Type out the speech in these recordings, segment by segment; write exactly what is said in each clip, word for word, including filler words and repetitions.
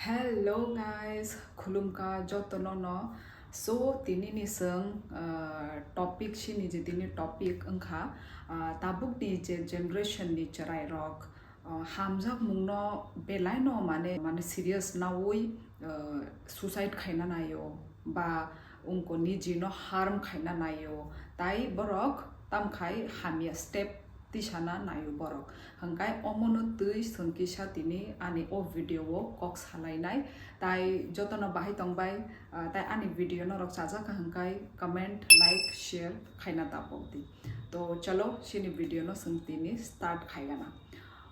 Hello guys, khulumkha jotono no. So, tini ni swng, ah, topic sini je tini topic wngkha, ah, tabuk ni je generation ni chwrai rok, ah, hamjak mung no belai no mane, mane serious naui, ah, suicide khaina naio ba wngko niji no harm khaina naio, tai borok tamkhai hamya step tisana naio borok. Hwnkhe omono twi swng kisa tini ani o video o kok salainai. Tai jotono bahai tongbai, ah, tai ani video norok chajak kha hwnkhe comment, like, share khaina tapok di. To chalo, sini video no swng tini start khaigana.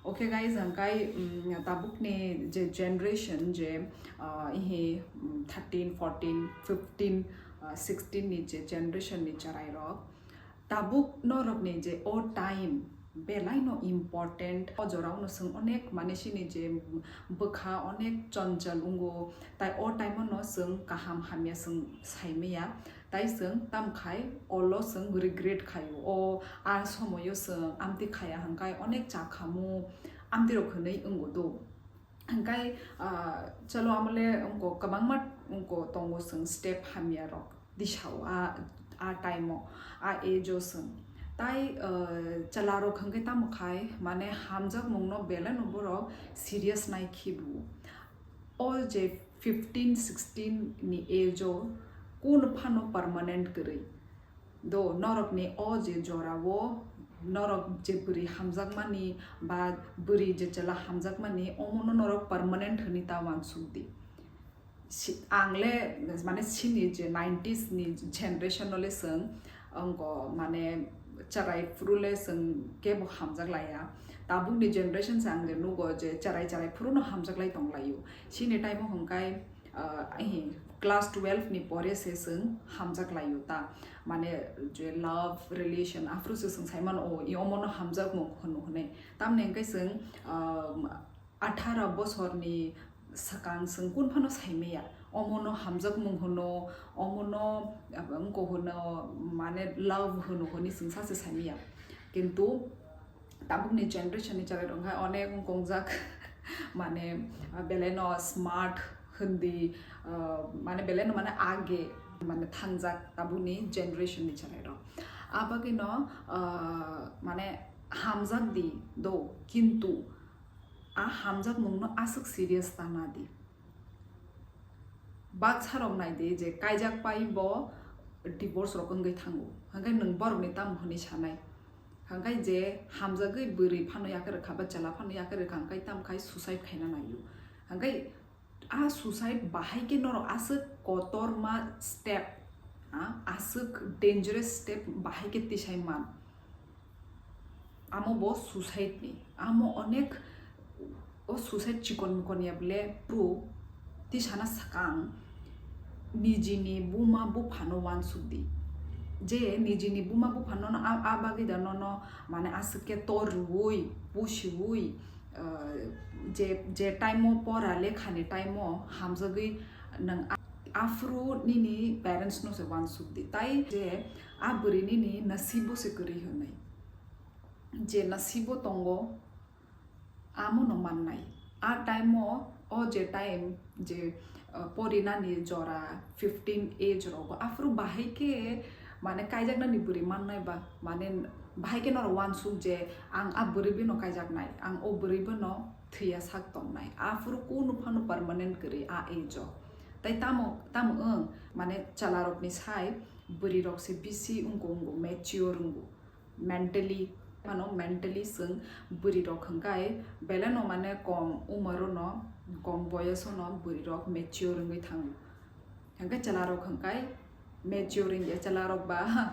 Okay guys, hwnkhe, mm, tabukni je generation je, ah, ihi, mm, thirteen, fourteen, fifteen, ah, sixteen ni je generation ni chwrai rok, tabuk norokni je o time belai no important, o jorao no swng onek mane sini je bwkha onek chonchol wngo, tai o time o no swng kaham hamya swng saimaya, tai swng tamkhai olo swng regret khaio, o a somoyo swng amtwi khaya hwnkhe onek chakhamu, amtwi rok hwnwi wngo do. Hwnkhe, ah, chalo, amole wngko kwbangma wngko tongo swng step hamya rok tisao a, a time o, a age o swng. Tai, ah, chwla rok hwnkhe tamo khai, mane hamjak mung no belai no borok serious nai khibu. O je fifteen, sixteen ni age o kun phano permanent kwrwi. Do, norokni o je jorao, norok je bwrwi hamjakmani ba bwrwi je chwla hamjakmani, omono norok permanent hwnwi ta uansuk di. Si-, ang le, mane, sini je nineties ni generation no le swng, wngko, mane, chwrai phuru le swng kebo hamjak laiya. Tabukni generation se ang je nugo je chwrai chwrai phuru no hamjak lai tong laio. Sini time o hwnkhe, ah, ahi class twelve ni pore se swng hamjak laio ta, mane je love relation aphuru se swng sai mano, o, i omono hamjak mung hwno hwnwi. Tamni hwnkhe swng, ah, atharo bosorni swkang swng kun phano sai maya, omono hamjak mung hwno, omono, ah, wngko hwno, mane love hwno hwnwi swng sachi sai maya. Kintu tabukni generation ni chwrai rok hai onek wngkongjak, mane, ah, belai no smart hwndi, ah, mane belai no mane age mane thangjak tabukni generation ni chwrai rok. A bagwi no, ah, mane hamjak di do, kintu a hamjak mung no aswk serious ta na di. Baksa rok nai di je kaijak pai bo divorce rok wngwi thango, hwnkhe nwng borok ni tamo hwnwi sanai? Hwnkhe je hamjagwi bwrwi phano yakarwi kha ba chwla phano yakarwi kha, hwnkhe tamo khai suicide khaina naio. Hwnkhe a suicide bahai khe norok aswk kotorma step, a, aswk dangerous step bahai khe tisai man. Amo bo suicide ni, amo onek o suicide chikon mikon ya bole bru tisana swkang nijini buma buphano uansuk di. Je nijini buma buphano no a, a bagwi da nono mane aswk khe tor rwui, pusiui, ah, je, je time o pora lekhani time o hamjagwi nwng a-, aphuru nini parents no se uansuk di. Tai je a bwrwi nini nasibo se kwrwi hwnwi. Je nasibo tongo, amo no mannai. A time o, o je time je, uh, porinani jora fifteen age rogo, aphuru bahai khe mane kaijaknani bwrwi mannai ba, mane bahai khe norok uansuk je ang a bwrwi bino kaijaknai, ang o bwrwi bino thwiya sak tongnai. Aphuru kunu phano permanent kwrwi a age o. Tai tamo, tamo wng, mane chwlarokni sai bwrwirok se bisi wngko, wngko, mature wngko. Mentally, mano mentally chwng bwrwi rok hwnkhe belai no mane kom umor no, kom boyos no bwrwi rok mature wngwi thango. Hwnkhe chwla rok hwnkhe mature wngya, chwla rok ba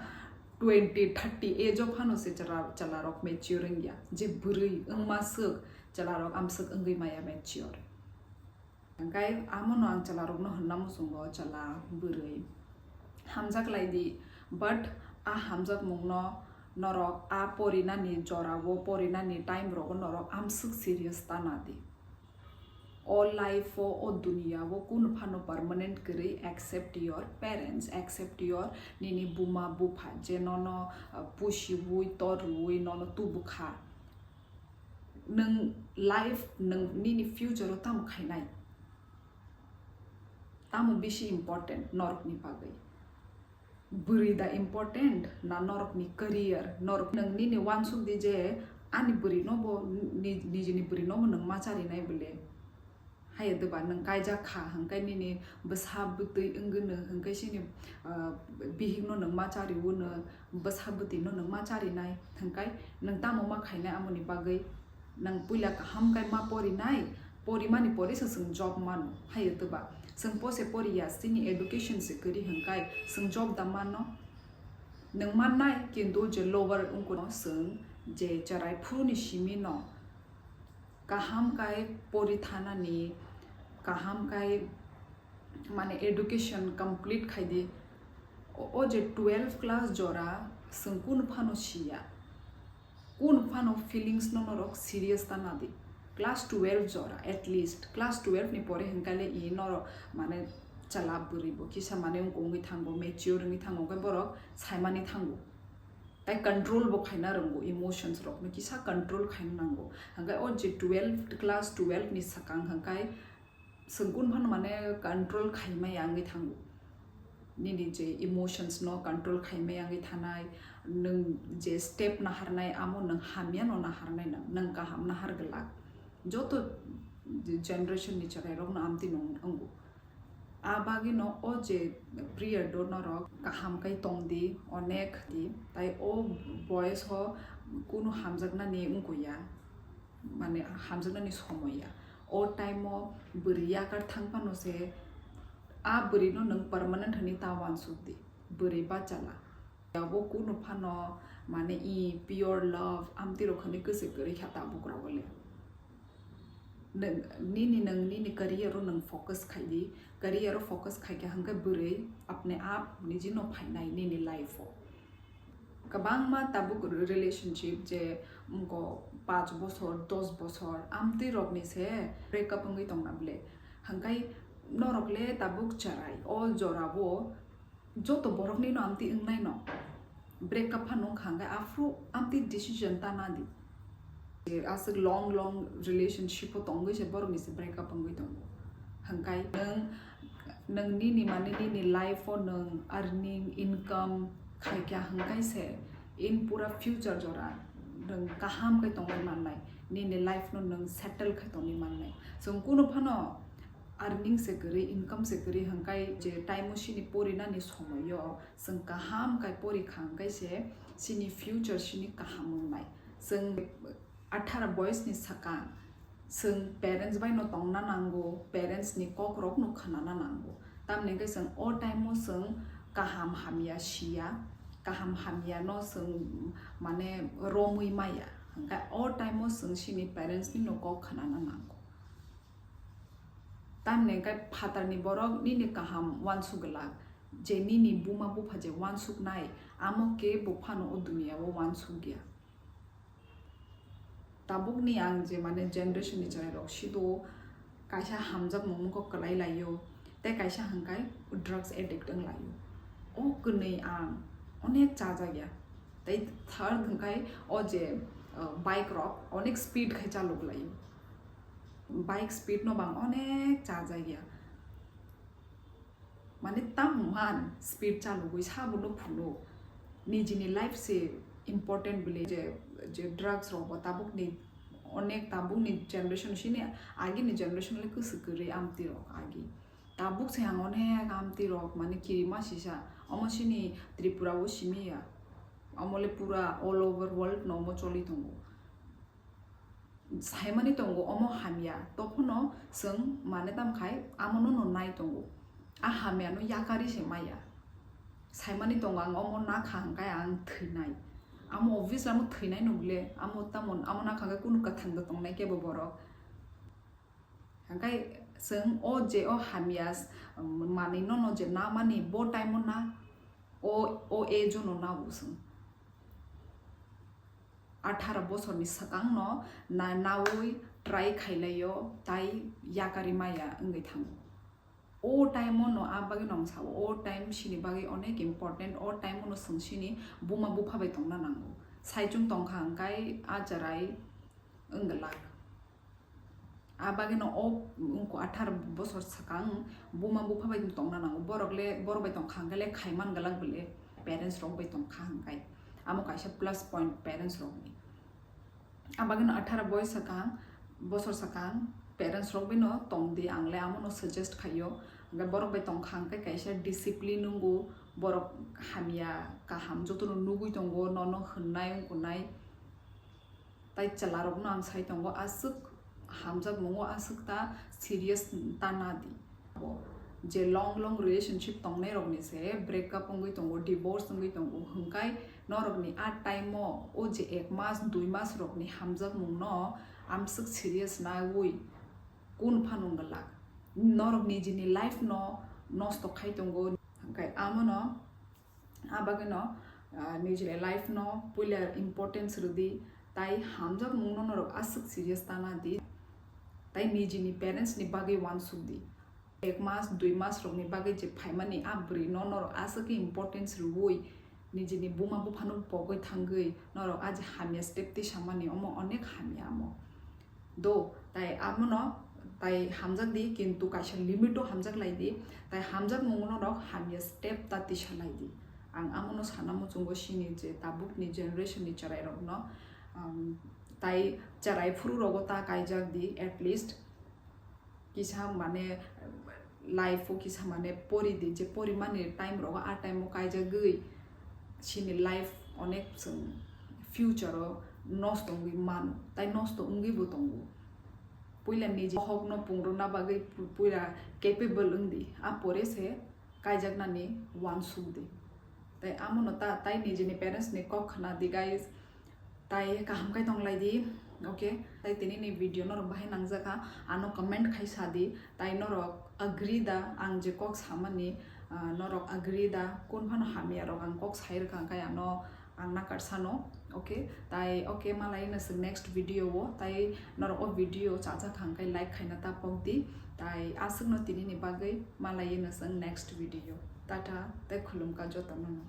twenty, thirty age o phano se chwla, chwla rok mature wngya, je bwrwi wngma swk chwla rok amswk wngwi maya mature. Hwnkhe amono ang chwlarokno hwnna muchungo, chwla bwrwi hamjak lai di, but a hamjakmungno norok a porinani jorao, porinani time rogo norok amswk serious ta na di. O life o, o duniya o kunu phano permanent kwrwi, accept your parents, accept your nini buma bupha je nono, uh, pusiui torwi nono tubukha. Nwng life, nwng nini future o tamo khainai? Tamo bisi important norokni bagwi? Bwrwi da important na norokni career? Norok nwng nini uansuk di je ani bwrwi no bo ni-, nijini bwrwi no bo nwng ma charinai bwle. Haiya deba nwng kaijak kha hwnkhe nini bwsa bwtwi wngwino hwnkhe sini, ah, bihik no nwng ma chariwino, bwsa bwtwi no nwng ma charinai hwnkhe nwng tamo ma khainai amoni bagwi? Nwng puila kaham khe ma porinai, porimani pore se chwng job mano, haiya deba chwng pose poriya chini education se kwrwi hwnkhe chwng job da mano? Nwng mannai, kintu je lower wngkhe no chwng je cherai phuruni simi no kaham kai pori thanani, kaham kai mane education complete khai di. O, o je twelve class jora chwng kunu phano siya, kunu phano feelings no norok serious ta na di. Class twelve jora, at least class twelve ni pore hwnkhe le i norok mane chwla bwrwi bo kisa mane wngwi thango, mature wngwi thango, hwnkhe borok saimani thango. Tai control bo khaina rwngo, emotions rok no kisa control khaina nango. Hwnkhe o je twelve, class twelve ni swkang hwnkhe chwng kun phano mane control khaimaya wngwi thango. Nini je emotions no control khaimaya wngwi thanai, nwng je step naharnai amo nwng hamya no naharnai, nwng, nwng kaham nahar glak. Joto generation ni chwrai rok no amtwi no wngo. A bagwi no o je period o norok kaham kai tong di, onek di, tai o boyes o kunu hamjaknani wngkho ya, mane hamjaknani somoi ya. O time o bwrwi yakar thang phano se a bwrwi no nwng permanent hwnwi ta uansuk di, bwrwi bachala. Abo kunu phano mane i pure love amtwi rok hwnwi kwswi kwrwi kha tabuk rogo le. Nwng, nini, nwng nini career o nwng focus khai di, career o focus khai kha hwnkhe bwrwi apne ap niji no phainai nini life o. Kwbangma tabuk relationship je, mm, go panch bosor, dos bosor amtwi rok ni se break up wngwi tong na bwle. Hwnkhe norok le tabuk chwrai o jora o joto borok ni no amtwi wngnai no. Break up phano wngkha hwnkhe aphuru amtwi decision ta na di. Aswk long long relationship o tongwi se borok ni se break up wngwi tongo. Hwnkhe nwng, nwng nini mane nini life o nwng earning, income khai kha hwnkhe se in pura future jora nwng kaham khe tongwi mannai, nini life no nwng settle khe tongwi mannai. Chwng kunu phano earning se kwrwi, income se kwrwi hwnkhe je time o sini porinani somoi o chwng kaham khe pori kha hwnkhe se sini future sini kaham wngnai. Chwng athara boyes ni swkang chwng parents bai no tongna nango, parents ni kok rok no khwnana nango. Tamni hwnkhe chwng o time o chwng kaham hamya siya, kaham hamya no chwng mane romwi maya. Hwnkhe o time o chwng sini parents ni no kok khwnana nango. Tamni hwnkhe phatarni borok nini kaham uansuk glak, je nini buma bupha je uansuknai, amo kebo phano o duniya o uansukya. Tabukni ang je mane generation ni chwrai rok sido kaisa hamjakmung mungkok kwlai laio, tei kaisa hwnkhe drugs addict wng laio. O kwnwi ang onek chajakya. Tei third hwnkhe o je, uh, bike rok onek speed khai chalok laio. Bike speed no bang onek chajakya. Mane tamo han speed chalogwi sabo no phunuk. Nijini life se important bile je, je drugs rok bo tabukni onek tabukni generation sini agini generation le kwswk kwrwi amtwi rok agi. Tabuk se ang onek amtwi rok mane kirima sisa omo sini Tripura o simi ya. Omo le pura all over world no omo choli tongo. Saimani tongo omo hamya, tokhono chwng mane tamkhai amono no nai tongo. A hamya no yakari se maya. Saimani tongo ang omo nakha hwnkhe ang thwinai. Amo obvious amo thwinai no bwle, amo tamo amo nakha hwnkhe kunu kwthang da tongnai kebo borok. Hwnkhe chwng o je o hamya s-, manwi no no je namani bo time o na, o, o age o no na bo chwng. Atharo bosorni swkangno na-, naui try khailaio, tai yakarwi maya wngwi thango. O time-o no a bagwi nong sao, o time sini bagwi onek important, o time-o no chwng sini buma bupha bai tongna nango. Saichung tongkha hwnkhe a chwrai wngwlak. A bagwino o wngkha atharo bosor swkang buma bupha bai tongna nango, borok le borok bai tongkha hwnkhe le khaiman gwlak bole parents rok bai tongkha hwnkhe amo kaisa plus point parents rokni. A bagwino atharo boi swkang bosor swkang parents rok baino tongdi, ang le amono suggest khaio. Hwnkhe borok bai tongkha hwnkhe kaisa discipline wngo, borok hamya kaham jotono nugwi tongo, nono hwnnai wngkha nai. Tai chwlarokno ang sai tongo, aswk hamjakmungo aswk ta serious ta na di. Bo je long long relationship tongnairokni se break up wngwi tongo, divorce wngwi tongo, hwnkhe norokni a time o o je ek mas dui mas rokni hamjakmungno amswk serious nawi kun phano wngwlak, norok nijini life no nosto khai tongo. Hwnkhe amono a bagwino, ah, nijini life no puila importance rwdi, tai hamjakmungno norok aswk serious ta na di, tai nijini parents ni bagwi uansuk di. Ek mas dui mas rokni bagwi je phaimani a bwrwi no norok aswk khe importance rwui nijini buma buphano pogwi thangwi norok a je hamya step tisamani omo onek hamya amo. Do, tai amono tai hamjak di, kintu kaisa limit o hamjak lai di, tai hamjakmungno rok hamya step ta tisa lai di. Ang amono sana muchungo sini je tabukni generation ni chwrai rokno, um, tai chwrai phuru rogo ta kaijak di, at least kisa mane life o kisa mane pori di, je porimani time rogo a time o kaijagwi sini life onek chwng future o nosto wngwi mano, tai nosto wngwi bo tongo. Puila niji hokno pungrwna bagwi pu-, puila capable wngdi, a pore se kaijaknani uansuk di. Tai amono ta, tai nijini parents ni kok khna di, guys. Tai kaham kai tong lai di, okay? Tai tini ni video norok bahai nangjak kha, ano comment khai sa di. Tai norok agree da ang je kok samani, ah, norok agree da, kun phano hamya rok ang kok sai rwkha, hwnkhe ano ang nakar sano, okay? Tai okay, malai no chwng next video o, tai norok o video chajak kha hwnkhe like khaina ta pok di. Tai aswkno tini ni bagwi malai no chwng next video. Tata, tei khulumkha jotono no.